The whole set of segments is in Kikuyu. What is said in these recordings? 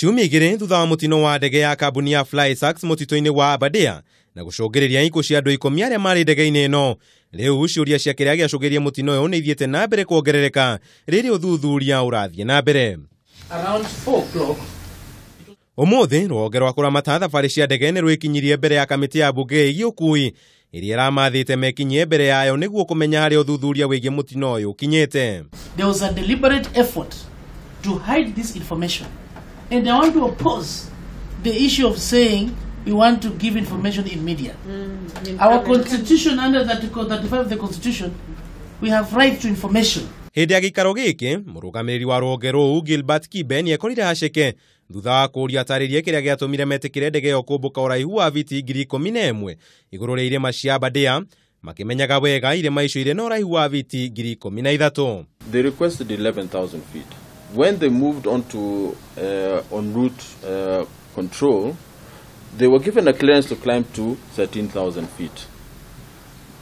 Ciumia igĩrĩ thutha wa mũtino wa ndege ya kambuni ya FlySax mũtitũ-inĩ wa Aberdare na gũcũngĩrĩria ikuũ cia andũ 10 arĩa marĩ ndege-inĩ ĩno. Rĩu ciũria cia kĩrĩa gĩacũngĩrĩirie mũtino ũyũ nĩ ithiĩte na mbere kuongerereka rĩrĩa ũthuthuria ũrathiĩ na mbere. Around 4 o'clock. Ũmũthĩ rũhonge rwa kũramata thabarĩ cia ndege nĩ rwĩkinyirie mbere ya kamĩtĩ ya mbunge ĩgiĩ ũkui ĩrĩa ĩramathĩte mekinyie mbere yayo nĩguo kũmenya harĩa ũthuthuria wĩgiĩ mũtino ũyũ ũkinyĩte. There was a deliberate effort to hide this information, and I want to oppose the issue of saying we want to give information in media. Our constitution, under Article 35 of the constitution, we have right to information. Hĩndĩ ya gĩikaro gĩkĩ mũrũgamĩrĩri wa rũhonge rũu Gilbert Kibe nĩekorire haceke thutha wa kũũria atarĩrie kĩrĩa gĩatũmire metĩkĩre ndege ĩyo kũmbũka ũraihu wa biti 11,000 igũrũ rĩa irĩma cia Aberdare makĩmenyaga wega irĩma icio irĩ na ũraihu wa biti 13,000. They requested 11,000 feet. When they moved on to en route control, they were given a clearance to climb to 13,000 feet.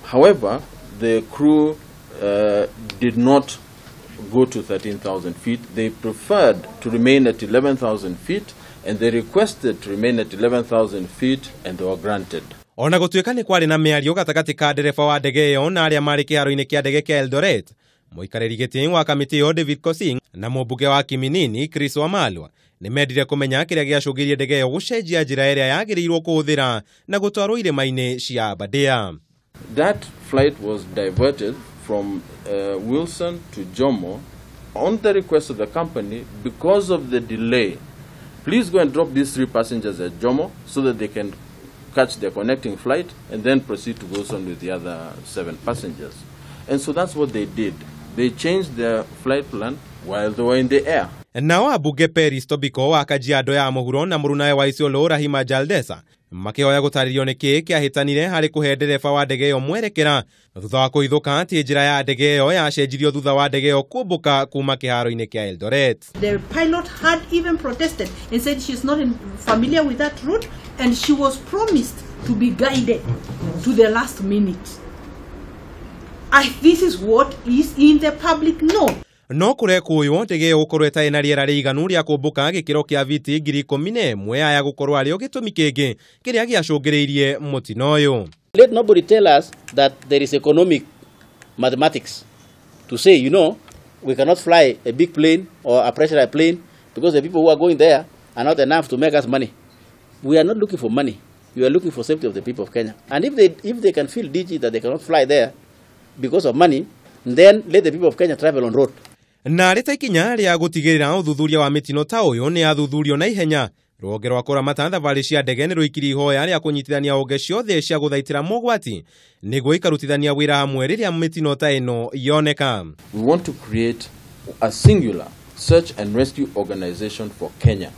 However, the crew did not go to 13,000 feet. They preferred to remain at 11,000 feet, and they requested to remain at 11,000 feet, and they were granted. Ona gũtuĩka nĩ kwarĩ na mĩario gatagatĩ ka ndereba wa ndege ĩyo na arĩa marĩ kĩharo-inĩ kĩa ndege kĩa Eldoret, mũikarĩri gĩtĩ wa kamĩtĩ ĩyo David Kosing na mũmbunge wa Kiminini Chris Wamalwa nĩ mendire kũmenya kĩrĩa gĩacũngĩrĩirie ndege ĩyo gũcenjia njĩra ĩrĩa yagĩrĩirwo kũhũthĩra na gũtwarwo irĩma-inĩ cia Aberdare. That flight was diverted from Wilson to Jomo on the request of the company because of the delay. Please go and drop these 3 passengers at Jomo so that they can catch their connecting flight and then proceed to Wilson with the other 7 passengers. And so that's what they did. They changed their flight plan while they were in the air. Nao ambunge Peris Tobiko wa Kajiado ya mũhuro na mũrunawe wa Isiolo Rahima Jaldesa makĩhoya gũtarĩrio nĩ kĩĩ kĩahĩtanire harĩ kũhe ndereba wa ndege ĩyo mwerekera thutha wa kũhithũka atĩ njĩra ya ndege ĩyo yacenjirio thutha wa ndege ĩyo kũmbũka kuma kĩharo-inĩ kĩa Eldoret. The pilot had even protested and said she's not familiar with that route, and she was promised to be guided to the last minute. This is what is in the public know. No kũrekũywo ndege ĩyo gũkorwo ĩtarĩ na rĩera rĩiganu rĩa kũmbũka gĩkĩro kĩa biti 11,000 aya gũkorwo arĩ o gĩtũmi kĩngĩ kĩrĩa gĩacũngĩrĩirie mũtino ũyũ. Let nobody tell us that there is economic mathematics to say, you know, we cannot fly a big plane or a pressurized plane because the people who are going there are not enough to make us money. We are not looking for money. We are looking for safety of the people of Kenya. And if they can feel digi that they cannot fly there because of money, then let the people of Kenya travel on road. Na rĩ ta ikinya rĩa gũtigĩrĩra ũthuthuria wa mĩtino ta ũyũ nĩ yathuthurio na ihenya, rũhonge rwa kũramata thabarĩ cia ndege nĩ rũikirie ihoya rĩa kũnyitithania honge ciothe cia gũthaitĩra mogwati nĩguo ikarutithania wĩra hamwe rĩrĩa mĩtino ta ĩno yoneka. We want to create a singular search and rescue organization for Kenya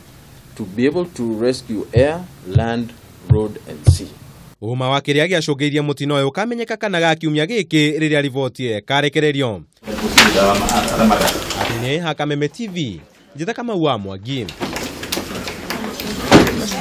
to be able to rescue air, land, road and sea. Ũma wa kĩrĩa gĩacũngĩrĩirie mũtino ũyũ ũkamenyeka kana ga kiumia gĩkĩ rĩrĩa riboti ĩkarekererio. Nĩ Hakameme TV, njĩta Kamau wa Mwangi.